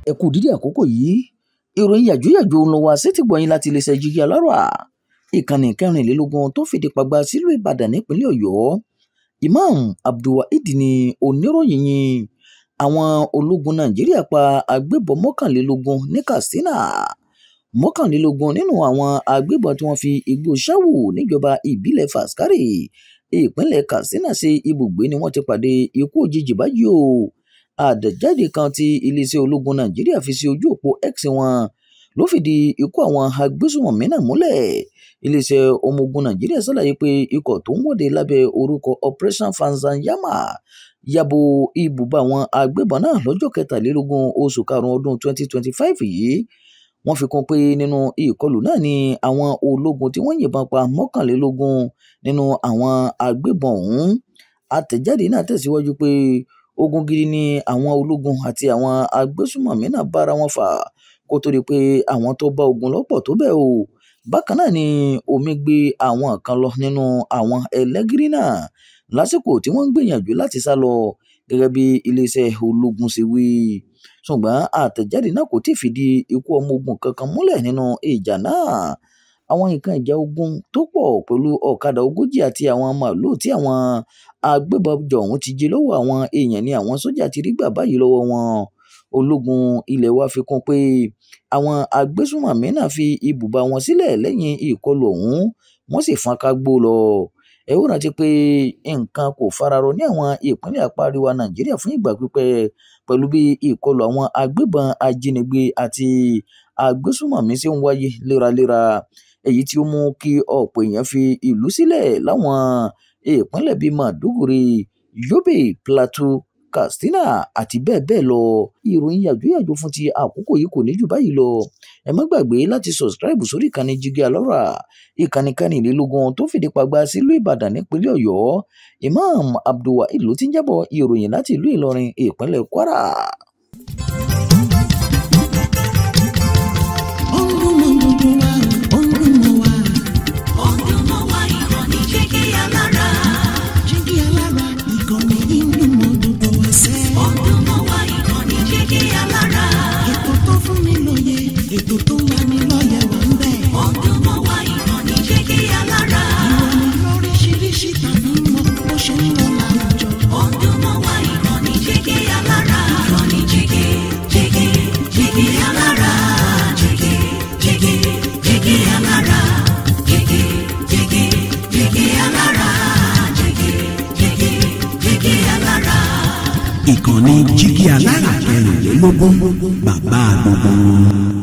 Ẹ kú dídí àkókò yìí. Ìròyìn yàjóyàjó ń lọ wá sétígbọ̀ọ́ láti iléeṣẹ́ Jígí Alárà, ìkànnì 24 tó fìdí pàgbà sílùú Ìbàdàn nípínlẹ̀ Ọ̀yọ́. Imam Abdulwaheed ní oníròyìn yìí. Àwọn ológun Nàìjíríà pa agbébọn 21 ní Katsina. 21 nínú àwọn agbébọn tí wọ́n fi igbó Ṣáwù níjọba ìbílẹ̀ Faskari, ìpínlẹ̀ Katsina ṣe ibùgbé ni wọ́n ti pàdé ikú òjijì báyìí o. Àtẹ̀jáde kan tí iléeṣẹ́ ológun Nàìjíríà fi sí ojú òpó X wọn ló fìdí ikú àwọn agbésùnmọ̀mí náà múlẹ̀. Iléeṣẹ́ ọmọ ogun Nàìjíríà ṣàlàyé pé ikọ̀ tó ń wọ́de lábẹ́ orúkọ Operation Fansan Yamma ya bo ibùba àwọn agbébọn náà lọ́jọ́ 23 oṣù karùn-ún ọdún 2025 yìí. Wọ́n fi kún pé nínú ìkọlù náà ni àwọn ológun tí wọ́n yìnbọn pa 21 nínú àwọn agbébọn ọ̀hún. Àtẹ̀jáde náà tẹ̀síwájú pé ogun gidi ni àwọn ológun àti àwọn agbésùnmọ̀mí náà bára wọn fà kó tó di pé àwọn tó bá ogun lọ́pọ̀ tó bẹ́ẹ̀ o. Bákan náà ni omi gbé àwọn kan lọ nínú àwọn ẹlẹ́gìrì náà lásìkò tí wọ́n ń gbìyànjú láti sá lọ gẹ́gẹ́ bí iléeṣẹ́ ológun ṣe wí. Ṣùgbọ́n àtẹ̀jáde náà kò tíì fìdí ikú ọmọ ogun kankan múlẹ̀ nínú ìjà náà. Àwọn nǹkan ìjà ogun tó pọ̀ pẹ̀lú ọ̀kadà 40 àti àwọn màlúù tí àwọn agbébọn ọ̀hún ti jí lọ́wọ́ àwọn èèyàn ni àwọn sójà ti rí gbà báyìí lọ́wọ́ wọn. Ológun ilé wa fi kún pé àwọn agbésùnmọ̀mí náà fi ibùba wọn sílẹ̀ lẹ́yìn ìkọlù ọ̀hún, wọ́n sì fọ́nká gbó lọ. Ẹ ó rántí pé nǹkan kò fararọ ní àwọn ìpínlẹ̀ apá àríwá Nàìjíríà fún ìgbà pípẹ́ pẹ̀lú bí ìkọlù àwọn agbébọn ajínigbé àti agbésùnmọ̀mí ṣe ń wáyé léraléra, èyí tí ó mú kí ọ̀pọ̀ èèyàn fi ìlú sílẹ̀ láwọn ìpínlẹ̀ bíi Maiduguri, Yobe, Plateau, Katsina àti bẹ́ẹ̀ bẹ́ẹ̀ lọ. Ìròyìn yàjóyàjó fún ti àkókò yìí kò ní jù báyìí lọ. Ẹ má gbàgbé láti subscribe sórí ìkànnì Jígí Alárà, ìkànnì 24 tó fìdí pàgbà sílùú Ìbàdàn nípínlẹ̀ Ọ̀yọ́. Imam Abdulwaheed ló ti ń jábọ̀ ìròyìn láti ìlú Ìlọrin, ìpínlẹ̀ Kwara. Ó ń dún mọ́ gbogbo wa, ó ń dún mọ́ wa. Ó ń dún mọ́ wa, ìkànnì Jígí Alárà. Jígí Alárà, ìkànnì yìí ń dún mọ́ gbogbo wa sẹ́. Ó ń dún mọ́ wa, ìkànnì Jígí Alárà. Ètò tó fún ni lóye, ètò tó ń lani lọ́yẹ̀ wà ń bẹ̀. Ó ń dún mọ́ wa, ìkànnì Jígí Alárà. Ìròyìn lóríṣiríṣi tàbí mọ́ bó ṣe ń lọ láwùjọ. Ó ń dún mọ́ wa, ìkànnì Jígí Alárà. Ìkànnì Jígí, Jígí, Jígí Alárà. Jígí, Jígí, Jígí Alárà. Jígí, Jígí, Jígí Alárà. Jígí, Jígí, Jígí Alárà. Ìkànnì Jígí Alárà 24, bàbá gbogbo wọn.